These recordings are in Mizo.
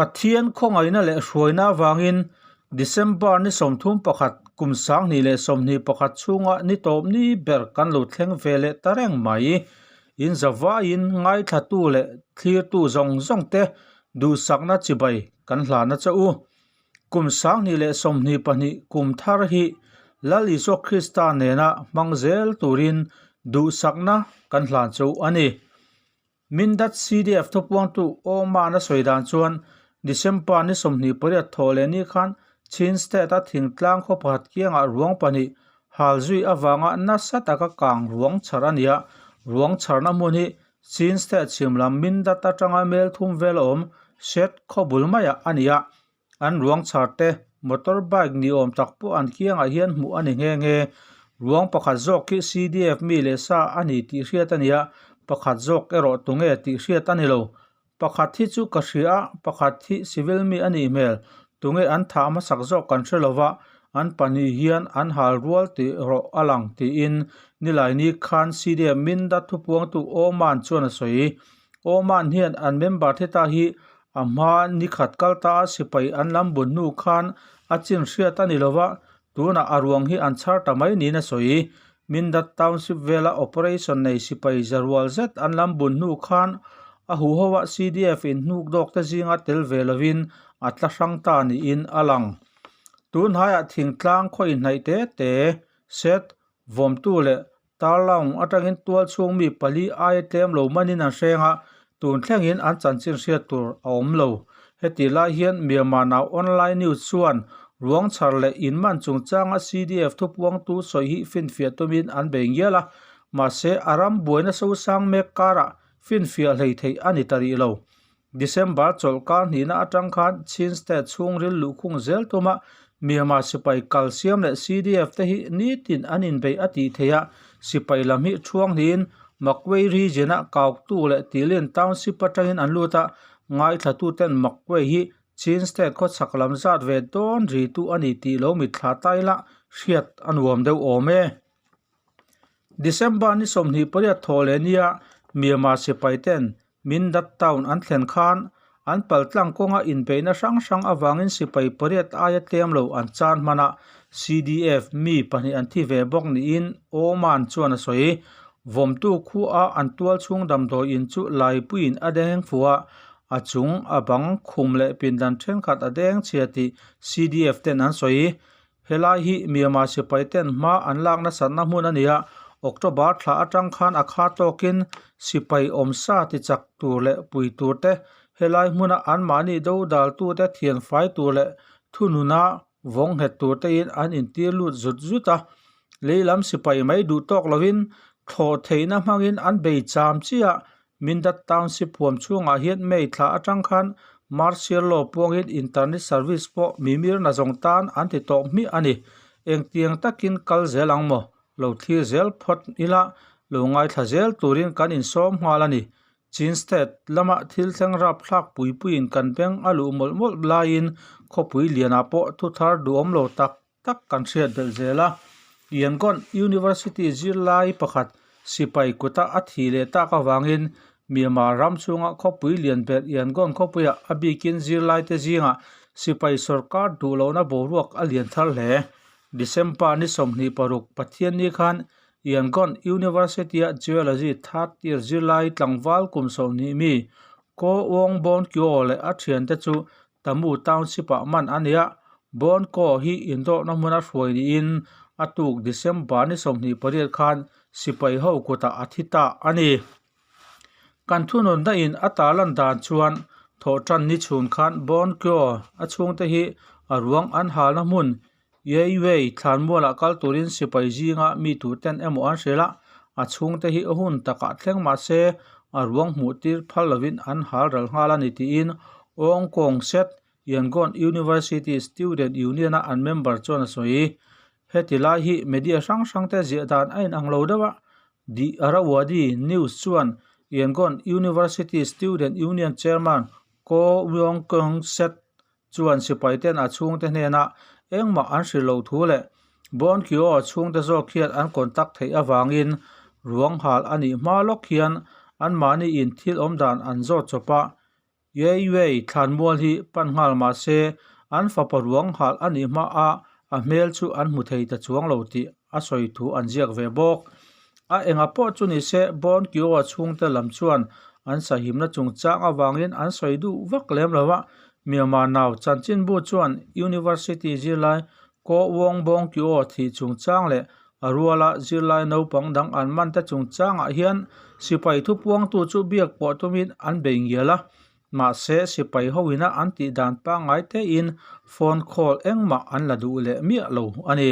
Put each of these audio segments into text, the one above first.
Pathian khawngaihna leh hruaina avangin December ni 31 kum 2021 chhunga ni tawp ni ber kan lo thleng ve leh ta reng mai. In zavaiin ngaithlatu leh thlirtu zawng zawng te duhsakna chibai kan hlan a che u. Kum 2022 kum thar hi Lal Isua Krista nena hmang zel turin duhsakna kan hlan che u a ni. Mindat CDF thupuangtu Oman a sawi dan chuan December ni 28 thawh leh ni khan Chin State-a thingtlang khaw pakhat kiangah ruang pahnih hal zui avanga nasa taka kang ruang chhar a ni a, ruang chharna hmun hi Chin State chhim lam Mindat atanga mel thum vel a awm Shet khaw bul maiah a ni a, an ruang chhar te motor bike ni awm tak pawh an kiangah hian hmuh a ni nghe nghe. Ruang pakhat zawk hi CDF mi leh sa a ni tih hriat a ni a, pakhat zawk erawh tunge tih hriat a ni lo. Pakhat hi chu ka hria a, pakhat hi civil mi a nih hmel. Tunge an thah hmasak zawk kan hre lova, an pahnih hian an hal rual tih rawh a lang tiin Nilaini khan CDF Minda thupuangtu Oman chuan a sawi. Oman hian an member te ta hi a hma ni khat kal ta a sipai an lam bun hnu khan a chin hriat a ni lova, tunah a ruang hi an chhar ta mai niin a sawi. Mindat Township vela operation nei sipai za rual zet an lam bun hnu khan a huhoa CDF in hnuk dawk te zinga tel ve lovin a tla hrang ta niin a lang. Tun haiah thingtlang khaw inhnaih te te, set, vawmtu leh tarlaung atangin tual chhung mi pali aia tlem lo manin an hreng a, tun thlengin an chanchin hriat tur a awm lo. Hetih lai hian Myanmar Now Online News chuan ruang chhar leh inman chungchanga CDF thupuangtu sawi hi finfiah tumin an bei ngial a, mahse a ram buaina sosang mek karah finfiah hlei theih a ni ta rih lo. December chawlhkar hnihna atang khan Chin State chhungril luhkhung zel tuma Myanmar sipai kalsiam leh CDF te hi nitin an inbeih a tih theih a, sipai lam hi thuang hnihin Magway region-a Kauktu leh Tilin Township atangin an lut a, ngaithlatuten Magway hi Chin State khawchhak lam zat ve dawn ritu a ni tih lo mitthla ta ila hriat a nuam deuh awm e. December ni 28 thawh leh nia Myanmar sipai ten Mindat Town an thlen khan an paltlang kawnga inbeihna hrang hrang avangin sipai pariat aia tlem lo an chan hman a, CDF mi pahnih an thi ve bawk niin Oman chuan a sawi. Vawmtu khua an tual chhung damdawi in chu laipuiin a deng fuh a, a chung a bang khum leh pindan thenkhat a deng chhia tih CDF ten an sawi. Helai hi Myanmar sipai ten hma an lak nasatna hmun a ni a, October thla atang khan a kha tawkin sipai awmsa ti chak tur leh pui tur te, helai hmuna anmahni dodaltute thianfai tur leh thununa vawng nghet tur tein an intir lut zut zut a. Leilam sipai mai duh tawk lovin thlawh theihna hmangin an bei cham chiah Mindat Township huam chhungah hian May thla atang khan Martial Law puangin internet service pawh mimir na zawng tan an ti tawh hmiah a ni. Engtiang takin kal zel ang maw? Lo thlir zel phawt ila lo ngaithla zel turin kan insawm nghal a ni. Chin State lama thil thleng rapthlak puipuiin kan beng a luh mawlh mawlh laiin khawpui lianah pawh thuthar duhawm lo tak tak kan hriat belh zel a. Yangon University zirlai pakhat sipai kuta a thih leh tak avangin Myanmar ram chhunga khawpui lian ber Yangon khawpuiah a bikin zirlaite zingah sipai sorkar duh lohna boruak a lian thar hle. December ni 26 Pathianni khan Yangon University-a Geology third year zirlai tlangval kum 20 mi Ko Wong Bon Kyaw leh a thiante chu Tamu Township-ah man a ni a, Bon Kaw hi indawrhna hmuna hruai niin a tuk December ni 28 khan sipai ho kutah a thi ta a ni. Kan thununna in a tarlan dan chuan thawhtan ni chhun khan Bon Kyaw a chhungte hi a ruang an halna hmun Yeiwei thlanmualah kal turin sipai zinga mi tuten emaw an hrilh a, a chhungte hi hun takah thleng mah se a ruang hmuh tir phal lovin an hal ral nghal a ni tiin Ong Kong Set Yangon University Student Union-a an member chuan a sawi. Heti lai hi media hrang hrangte ziah dan a inang lo deuh a, The Irrawaddy News chuan Yangon University Student Union Chairman Ko Myong Kong Set chuan sipaiten a chhungte hnenah engmah an hrilh loh thu leh Bon Kio chhungte zawk hian an contact theih avangin ruang hal a nih hma lawk hian anmahni in thil awm dan an zawt chawp a. Yeiwei thlanmual hi pan nghal mah se an fapa ruang halh a nih hma a a hmel chu an hmu thei ta chuang lo tih a sawi thu an ziak ve bawk. A enga pawh chu ni se Bon Kiowa chhungte lam chuan an sahimna chungchang avangin an sawi duh vak lem lo a, Myanmar nau chanchinbu chuan University zirlai Ko Wong Bong Kio thih chungchang leh a ruala zirlai naupang dang an man te chungchangah hian sipai thupuangtu chu biak pawh tumin an bei ngial a, mahse sipai hoina an tih dan pangngai tein phone call engmah an la duh leh miah lo a ni.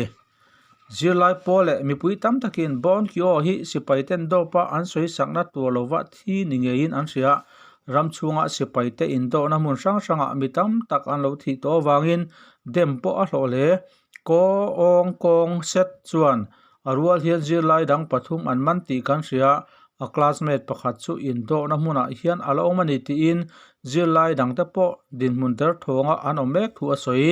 Zirlai pawl leh mipui tam takin Bon Kio hi sipai ten dawpa an sawi sakna tur lova thi ni ngeiin an hria. Ram chhunga sipai te indawhna hmun hrang hrangah mi tam tak an lo thih tawh avangin dem pawh a hlawh hle. Kaw awng kawng set chuan a rual hian zirlai dang pathum an man tih kan hria. A classmate pakhat chu indawhna hmunah hian a la awm a ni tiin zirlai dangte pawh dinhmun derthawnga an awm mek thu a sawi.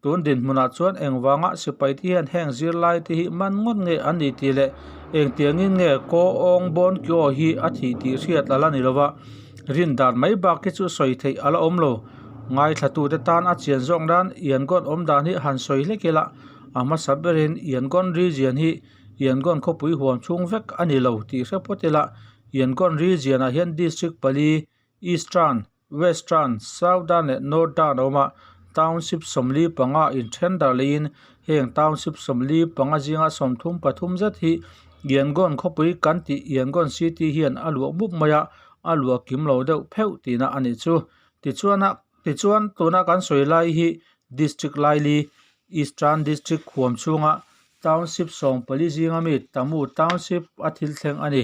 Tun dinhmunah chuan engvanga sipai te hian heng zirlai te hi man ngawt nge an ni tih leh engtiangin nge Kaw Awng Bawn Kio hi a thih tih hriat a la ni lova, rin dan mai bak hi chu sawi theih a la awm lo. Ngaithlatute tan a chian zawk nan Yangon awm dan hi han sawi hlek ila, a hmasa berin Yangon region hi Yangon khawpui huam chhung vek a ni lo tih hre phawt ila, Yangon region ah hian district pali, Eastern, Western, Southern leh Northern a awm a, township 45 inthen dar leiin heng township 45 zinga 33 zet hi Yangon khawpui kan tih Yangon city hian a luah mup mai a, a luah kim lo deuh pheuh tihna a nih chu. Tichuan a tichuan tuna kan sawi lai hi district laili Eastern district huam chhunga township 14 zinga mi Tamu township a thil thleng a ni.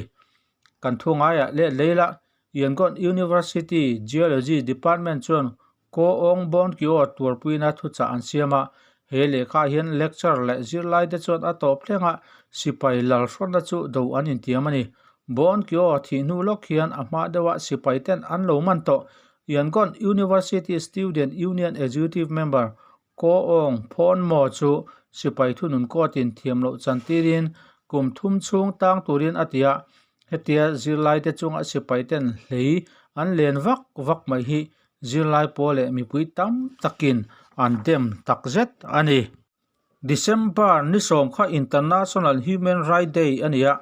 Kan thu ngaiah let lei la, Yangon University Geology Department chuan Ko Aung Bon Kyaw tuarpuina thuchah an siam a, he lehkhaah hian lecture leh zirlaite chuan a tawp thlengah sipai lal hrawnna chu do an intiam a ni. Bon Kyaw thih hnu lawk hian a hma deuhah sipai ten an lo man tawh. Yangon University Student Union Executive Member Ko Aung Phon Maw chu sipai thunun court-in thiam loh chantirin kum thum chhung tang turin a ti a, hetia zirlaite chunga sipai ten hlei an len vak vak mai hi zirlai pawl leh mipui tam takin an dem takzet a ni. December ni sawm kha International Human Rights Day a ni a,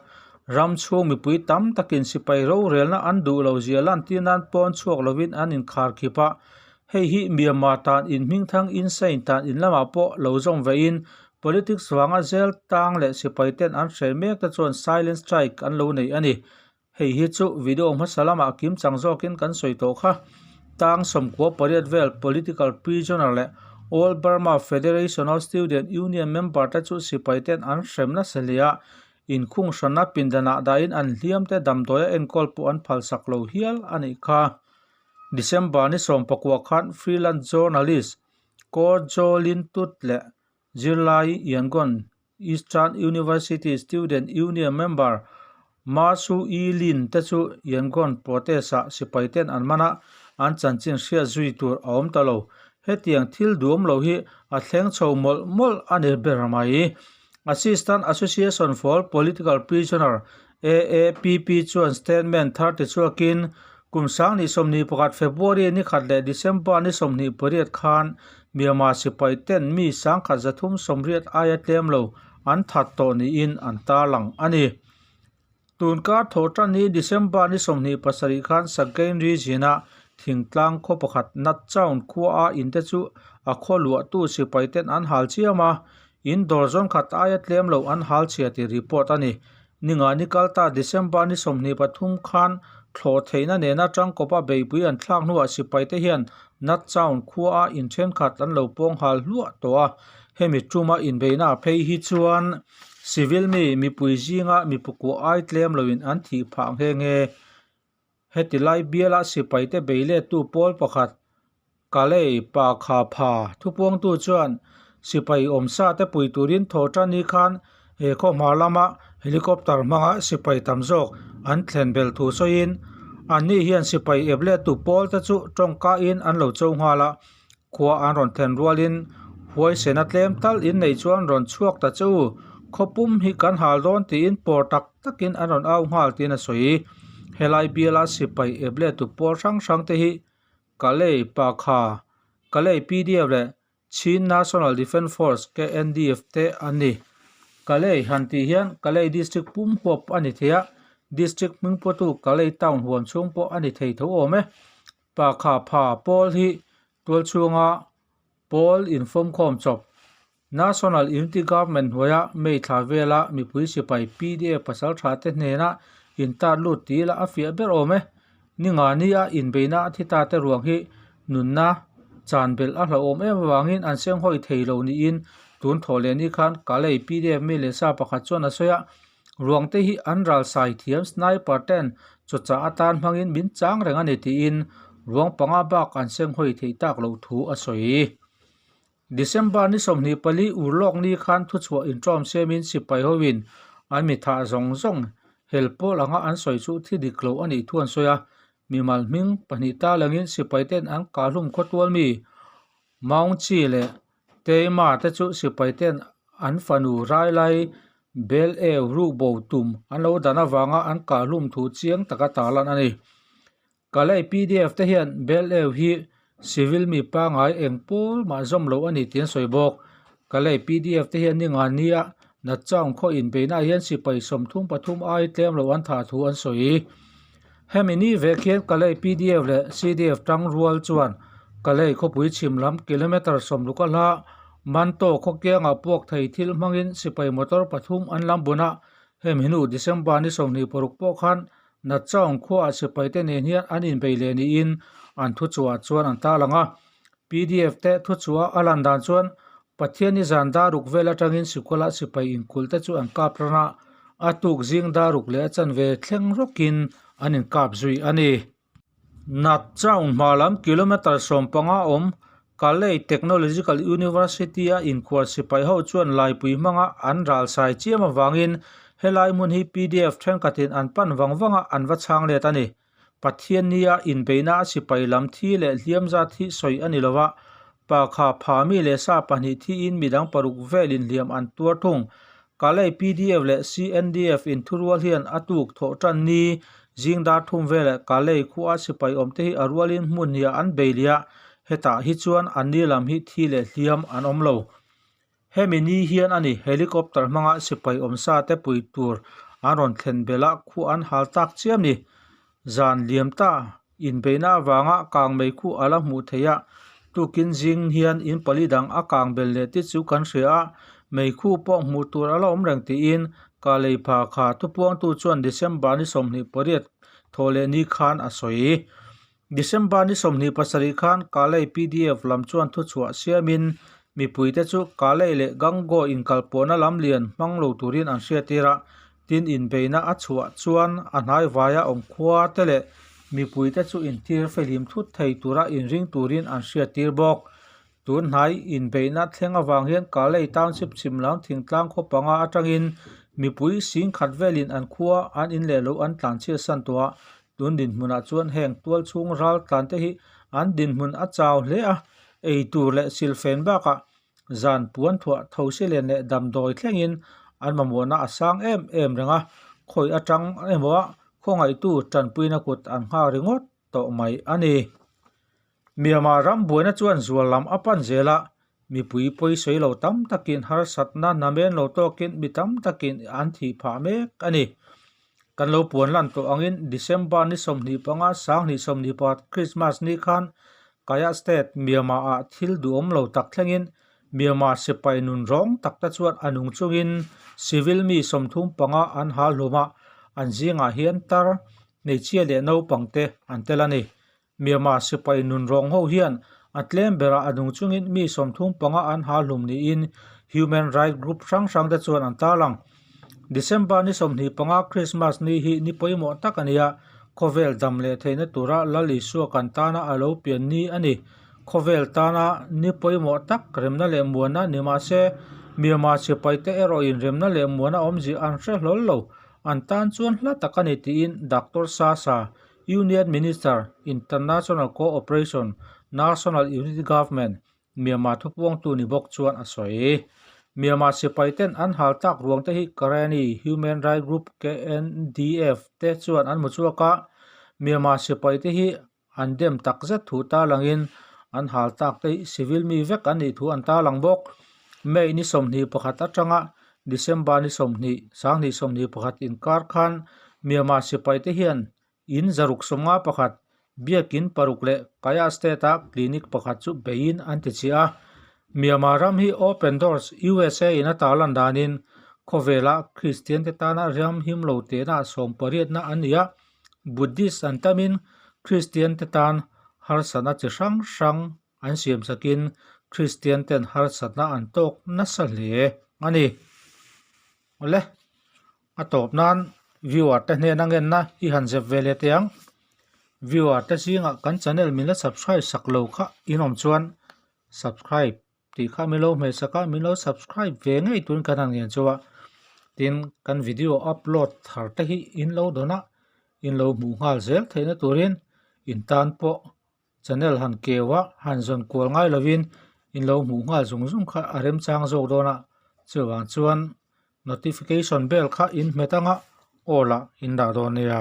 ram chhung mipui tam takin sipai rorelna an duh lo zia lantir nan pawn chhuak lovin an inkhar khip a, Hei hi Myanmar tan in hmingthang Insein tan in lamah pawh lo zawm vein politics vanga zel tang leh sipai ten an hreh mek te chuan silent strike an lo nei a ni. Hei hi chu video hmasa lamah kim chang zawkin kan sawi tawh kha. Tang 98 vel political prisoner leh All Burma Federation of Student Union member te chu sipai ten an hrem nasa hle a, inkhung hranna pindanah dahin an hliam te damdawia enkawl pawh an phalsak lo hial a nih kha. December ni 19 khan freelance journalist Ko Jo Lin Tut leh zirlai Yangon Eastern University Student Union member Ma Su Yi Lin te chu Yangon protest-ah sipai ten an man a, an chanchin hriat zui tur a awm ta lo. Hetiang thil duam lo hi a thleng chho mawlh mawlh a ni ber mai. Assistant Association for Political Prisoner, AAPP, chuan statement thar tichhuakin kum 2021 February ni khat leh December ni 28 khan Myanmar sipai ten mi 1,380 aia tlem lo an that tawh niin an tarlang a ni. Tun kar thawh tan hi December ni 27 khan Sagaing region-a thingtlang khaw pakhat Natchaung khuaa inte chu a khaw luahtu sipai ten an hal chiam a, In dawr zawn khat aia tlem lo an hal chhia tih report a ni. Ninga ni kal ta December ni 23 khan thlawh theihna nena tangkawpa beihpui an thlak hnuah sipai te hian Natchaung khuaa in thenkhat an lo pawng hal hluah tawh a. Hemi tuma inbeihna phei hi chuan civil mi mipui zinga mipukuah ai tlem loin an thih phah nghe nghe. Heti lai biala sipaite bei lettu pawl pakhat Kalei Pa Kha Pha thupuangtu chuan sipai awmsa te pui turin thaw tan ni khan he khawhma lama helicopter hmanga sipai tam zawk an thlen bel thu sawiin anni hian sipai ep lettu pawl te chu tawngkain an lo cho nghal a, khua an rawn thlen rualin huaisena tlem tal inneih chuan rawn chhuak ta che u, khawpum hi kan hal dawn tiin pawr tak takin an rawn au nghal tiin a sawi. Helai biala sipai ep lettu pawl hrang hrang te hi. Kalay Pakha, Kalay PDF leh Chin National Defence Force, KNDF, te an ni. Kalay han tih hian Kalay District pum huap a ni thei a, District hming pawtu Kalay Town huam chhung pawh a ni thei tho awm e. Pakha pha pawl hi tual chhunga pawl infawmkhawm chawp National Unity Government hnuaia May thla vela mipui sipai pdf pasal tha te hnena intar lut tih ila a fiah ber awm e. Ni nga nia inbeihna a thi ta te ruang hi nunna chan belh a hlauhawm em avangin an senghawi thei lo niin tun thawh leh ni khan Kalay pdf mi leh sa pakhat chuan a sawi a. Ruang te hi an ral sai thiam sniper ten chawchah atan hmangin min chang reng a ni tiin ruang panga bak an senghawi theih tak loh thu a sawi. December ni 24 urlawk ni khan thuchhuah inṭawm siamin sipai hoin an mi thah zawng zawng hel pawl anga an sawi chu thi dik lo a nih thu an sawi a. Mimal hming pahnih ta langin sipai ten an kahhlum khawtual mi Maung Chi leh Teima te chu sipai ten an fanu Railai Bel Eu rukbo tum an lo dan avanga an kahhlum thu chiang taka tarlan a ni. Kalay pdf te hian Bel Eu hi civil mi pangai eng pawl mah zawm lo a ni tih an sawi bawk. Kalay pdf te hian ninga nia Natchaung khaw inbeihnaah hian sipai 33 ai tlem lo an thah thu an sawi. Hemi ni vek hian Kalay pdf leh CDF tang rual chuan Kalay khawpui chhim lam kilometre 60 a hla Manto khaw kiangah puak thei thil hmangin sipai motor pathum an lam bun a. Hemi hnu December ni 26 pawh khan Natchaung khuaah sipaite nen hian an inbei leh niin an thuchhuah chuan an tarlang a. Pdf te thuchhuah a lan dan chuan Pathian i zan daruk vel atangin sikawlah sipai inkulh te chu an kap ran a, a tuk zing daruk leh a chanve thleng rawkin an inkap zui a ni. Natchaung hma lam kilometre 15 awm Kalay Technological University-a inkhual sipai ho chuan laipui hmanga an ral sai chiam avangin helai hmun hi pdf thenkhatin an pan vang vanga an va chhang let a ni. Pathian nia inbeihna a sipai lam thi leh hliam zat hi sawi a ni lo a, Pakha Phami leh sa pahnih thiin midang paruk velin hliam an tuar thung. Kalay pdf leh CNDF inthurual hian a tuk thawh tan ni zing dar thum velah Kalay khua sipai awmte hi a rualin hmun hniah an bei leh a, hetah hi chuan an ni lam hi thi leh hliam an awm lo. Hemi ni hian a ni helicopter hmanga sipai awmsa te pui tur an rawn thlen belh a, khua an hal tak chiam ni. Zan liam ta inbeihna avanga kang mei khu a la hmuh theih a, tukin zing hian in pali dang a kang bel leh te chu kan hria a, mei khu pawh hmuh tur a la awm reng tiin ka lei pha kha thupuangtu chuan December ni 28 thawh leh ni khan a sawi. December ni 27 khan Kalay pdf lam chuan thuchhuah siamin mipuite chu Kalay leh Gangaw inkalpawhna lam lian hmang lo turin an hriattir a, tin inbeihna a chhuah chuan a hnaivaia awm khua te leh mipuite chu intir fehlim thut thei tura inring turin an hriattir bawk. Tun hnai inbeihna thleng avang hian Kalay Township chhim lam thingtlang khaw panga atangin mipui sing khat velin an khua an in leh lo an tlanchhiat san tawh a, tun dinhmunah chuan heng tual chhung ral tlan te hi an dinhmun a chau hle a, ei tur leh silfen bakah zan puan thuah thosi len leh damdawi thlengin an mamawhna a sang em em reng a, khawi atang emaw khawngaihtu tanpuina kut an nghak ringawt tawh mai a ni. Myanmar ram buaina chuan zual lam a pan zel a, mipui pawisawi lo tam takin harsatna namen lo tawkin mi tam takin an thih phah mek a ni. Kan lo puan lan tawh angin December ni 25 2024 Christmas ni khan Kayah State, Myanmar ah thil duhawm lo tak thlengin Myanmar sipai nun rawng tak te chuan a nung chungin civil mi 35 an hal hlum a, an zingah hian tar, hmeichhia leh naupang te an tel a ni. Myanmar sipai nun rawng ho hian a tlem berah a nung chungin mi 35 an hal hlum niin human right group hrang hrang te chuan an tarlang. December ni 25 Christmas ni hi ni pawimawh tak a ni a, khawvel dam leh theihna tura Lal Isua kan tana a lo pian ni a ni. Khawvel tana ni pawimawh tak remna leh muana ni mah se Myanmar sipai te erawhin remna leh muana awmzia an hre hlawl lo. An tan chuan hla tak a ni tiin Doctor Sasa, Union Minister, International Cooperation, National Unity Government, Myanmar thupuangtu ni bawk chuan a sawi. Myanmar sipai ten an hal tak ruang te hi Karenni Human Rights Group, KNDF, te chuan an hmu chhuak a, Myanmar sipai te hi an dem takzet thu tarlangin an hal tak te hi civil mi vek an nih thu an tarlang bawk. May ni 21 atanga December ni 20, 2021 inkar khan Myanmar sipaite hian in 651, biakin paruk leh Kayah State-a clinic pakhat chu beiin an ti chiah a. Myanmar ram hi Open Doors USA in a tarlan danin khawvela Kristian te tana ram him lo tehna sawmpariatna an ni a, Buddhist an tamin Kristian te tan harsatna chi hrang hrang an siam sakin Kristian ten harsatna an tawk nasa hle a ni. Awle, a tawp nan viewer te hnena ngenna i han zep ve leh teh ang. Viewer te zingah kan channel min la subscribe sak lo kha in awm chuan subscribe tih kha min lo hmehsak a, min lo subscribe ve ngei turin kan han ngen chu a. Tin, kan video upload thar te hi in lo dawn a, in lo hmuh nghal zel theihna turin in tan pawh channel han keu a, han zawn kual ngai lovin in lo hmuh nghal zung zung kha a remchang zawk dawn a, chuvang chuan notification bell kha in hmet anga aw lah in dah dawn nia.